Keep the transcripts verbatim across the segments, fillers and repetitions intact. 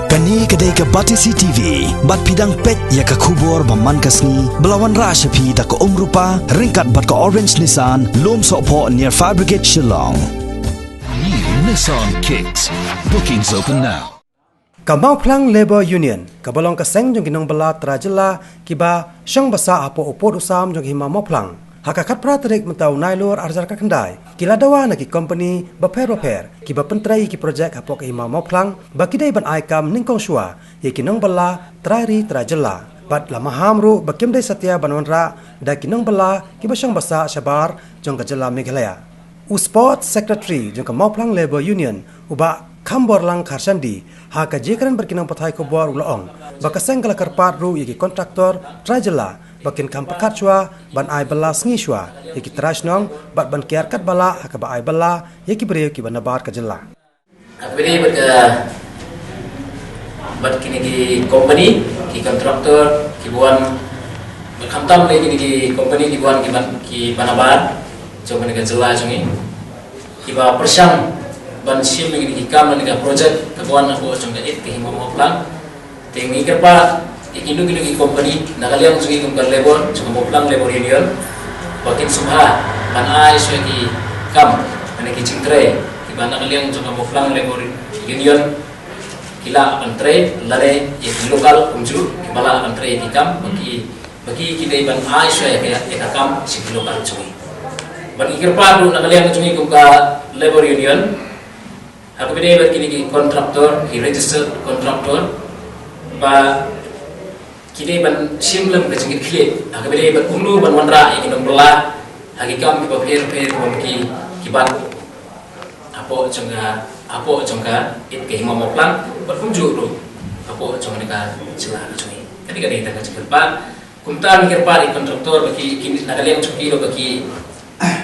Kane ka dei ka Batesi T V, bad phi dang peit ïa ka khubor ba man ka sngi, ba la wanrah sha phi da ka Umrupa, ryngkat bad ka Orange Nissan, Lumsohphoh near Fire Brigade Shillong. New Nissan Kicks. Bookings open now. Ka Mawphlang Labour Union, kaba long ka seng jong ki nongbylla trai jylla kiba shong basa hapoh u pud u sam jong ka Hima Mawphlang, ha ka khatphra tarik mynta u Nailur arhajar khatkhyndai, ki la dawa na ki kompani bapher bapher kiba pyntrei ïa ki projek hapoh ka Hima Mawphlang ba ki dei ban ai kam nyngkong shuwa ïa ki nongbylla trai ri trai jylla, bad la maham ruh ba kim dei satia ban wanrah da ki nongbylla kiba shong basa shabar jong ka jylla Meghalaya. U Sports Secretary jong ka Mawphlang Labour Union, u Bah Khamborlang Kharshandi, ha ka jingkren bad ki nongpathai khubor u la ong ba ka seng ka la kyrpad ruh ïa ki kontraktor trai jylla ba kin kham pyrkhat shuwa ban ai bylla sngi shuwa ïa ki trai shnong, bad ban kiar katba lah ha kaba ai bylla ïa ki briew kiba nabar ka jylla. Kaba dei bad ka, bad kine ki kompani, ki kontraktor kiba wan, bad khamtam lei kine ki kompani kiba wan kiba, kiba nabar jong kane ka jylla jong ngi, kiba pyrshang ban shim ïa kine ki kam, kane ka projek kaba wan hapoh jong ka ïit ka Hima Mawphlang. Te ngi kyrpad ïa kino kino ki kompani na ka liang jong ngi kum ka labour, jong ka Mawphlang Labour Union, ba kin sngewbha ban ai shuwa ki kam, lane ki jingtrei kiba na ka liang jong ka Mawphlang Labour Union ki lah ban trei, lane ïa ki local kumjuh kiba lah ban trei ïa ki kam, ba ki, ba ki, ki dei ban ai shuwa ïa ka, ïa ka kam sha ki local jong ngi. Bad ngi kyrpad ruh na ka liang jong ngi kum ka Labour Union, ha kaba dei bad kine ki contractor, ki registered contractor, ba ki dei ban shim lem ka jingkitkhlieh ha kaba dei bad kumno ban wanrah ïa ki nongbylla ha ki kam kiba pher pher, kiba ki, ki ban hapoh jong ka, hapoh jong ka ïit ka Hima Mawphlang, bad kumjuh ruh hapoh jong ka jylla ka jong ngi. Kane ka dei tang ka jingkyrpad. Kumta ngi kyrpad ïa ki contractor ba ki, ki na ka liang jong ki ruh ba ki,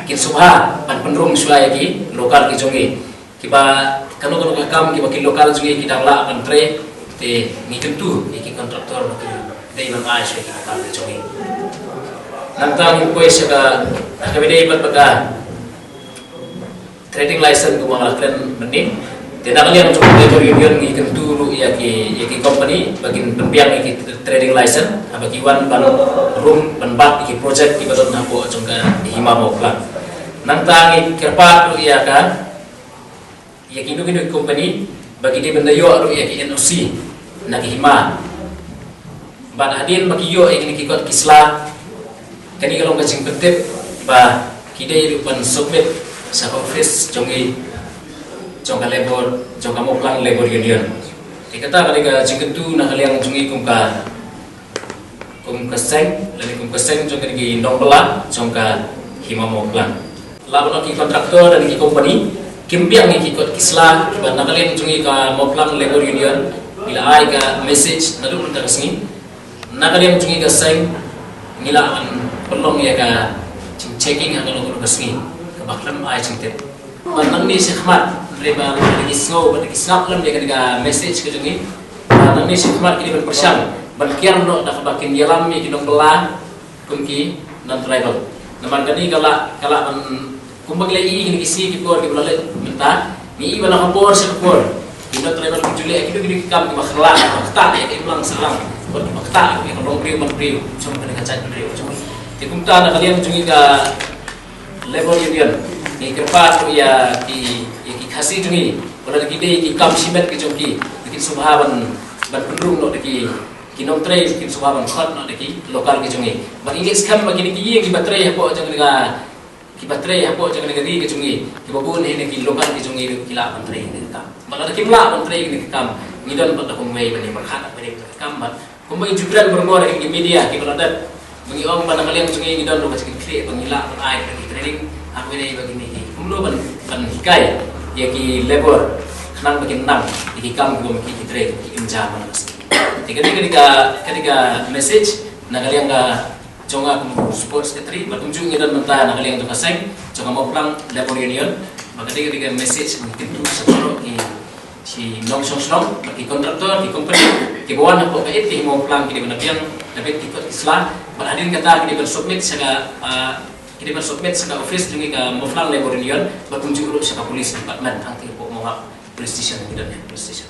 kin sngewbha ban pynrung shuwa ïa ki local ki jong ngi. Kiba kano kano ka kam kiba ki local jong ngi ki dang lah ban trei, te ngi kyntu ïa ki contractor ba ki dei ban ai shuwa ïa ki local ki jong ngi. Nangta ngi poi sha ka, ha kaba dei bad ka trading license kumba nga la kren mynnin. Te na ka liang jong ka Labour Union ngi kyntu ruh ïa ki, ïa ki company ba kin pynbiang ïa ki trading license haba ki wan ban rung ban bat ïa ki project kiba don hapoh jong ka Hima Mawphlang. Nangta ngi kyrpad ruh ïa ka, ïa kino kino ki company ba ki dei ban da ïoh ruh ïa ki N O C na ki hima. Bad hadien ba ki ïoh ïa kine ki kot ki sla, kane ka long ka jingpyntip ba ki dei ruh ban submit sha ka office jong ngi, jong ka Labour, jong ka Mawphlang Labour Union. Te kata ka dei ka jingkyntu na ka liang jong ngi kum ka, kum ka seng, lane kum ka seng jong kine ki nongbylla jong ka Hima Mawphlang. Lah ban ong ki contractor lane ki company kim biang ïa ki kot ki sla, bad na ka liang jong ngi ka Mawphlang Labour Union ngi la ai ka message naduh mynta ka sngi. Na ka liang jong ngi ka seng ngi lah ban pynlong ïa ka jingchecking ha kano kano ka sngi kaba khlem ai jingtip. Bad nangne shakhmat, hynrei ba la ki sngew bad la ki sngap lem ïa ka message ka jong ngi. Bad nangne shakhmat ki dei ban pyrshang ban kiar noh da kaba kin ïalam ïa ki nongbylla kum ki non-tribal. Namar kane ka lah, ka lah ban, kumba ngi la ïohi kine ki sngi ki por kiba la leit mynta, ngi ïohi ba na ka por sha ka por ki non-tribal ki ju leh kino kino ki kam kiba khlaiñ, kiba ktah ïa ka imlang sahlang, bad kiba ktah ïa ka longbriew manbriew jong kane ka jaitbynriew jong ngi. Te kumta na ka liang jong ngi ka Labour Union ngi kyrpad ruh ïa ki, ïa ki Khasi jong ngi, ba lada ki dei ki kam shimet ki jong ki, ba kin sngewbha ban, ban pynrung noh da ki, ki nongtrei, kin sngewbha ban khot noh da ki local ki jong ngi. Bad ngi ngeit skhem ba kine ki ïing kiba trei hapoh jong kane ka, kiba trei hapoh jong kane ka ri ka jong ngi, kiba bun hi na ki local ki jong ngi ruh ki lah ban trei kane ka kam. Bad lada kim lah ban trei kane ka kam, ngi don bad da kumwei ban ïa pyrkhat bad ïa ka kam. Bad kumba ngi ju kren bun bun ha ki media kiba la dep, ba ngi ong ba na ka liang jong ngi ngi don ruh ka jingkitkhlieh ba ngi lah ban ai ka training ha kawei ba kine ki, kumno ban, ban hikai ïa ki labour khnang ba kin nang ïa ki kam kiba ma ki, ki trei ki im ja man. Te kane, kane ka, kane ka message na ka liang ka jong nga kum u sports secretary, bad kumjuh ngi don mynta na ka liang jong ka seng jong ka Mawphlang Labour Union, bad kane, kane ka message ngi kyntu sha baroh ki, ki nongshong shnong, bad ki contractor, ki company kiba wan hapoh ka ïit ka Hima Mawphlang, ki dei ban da biang, da bit ki kot ki sla, bad hadien kata ki dei ban submit sha ka, ah, ki dei ban submit sha ka office jong ngi ka Mawphlang Labour Union, bad kumjuh ruh sha ka police department, hangtei hapoh Mawhap police station, ki don ïa police station.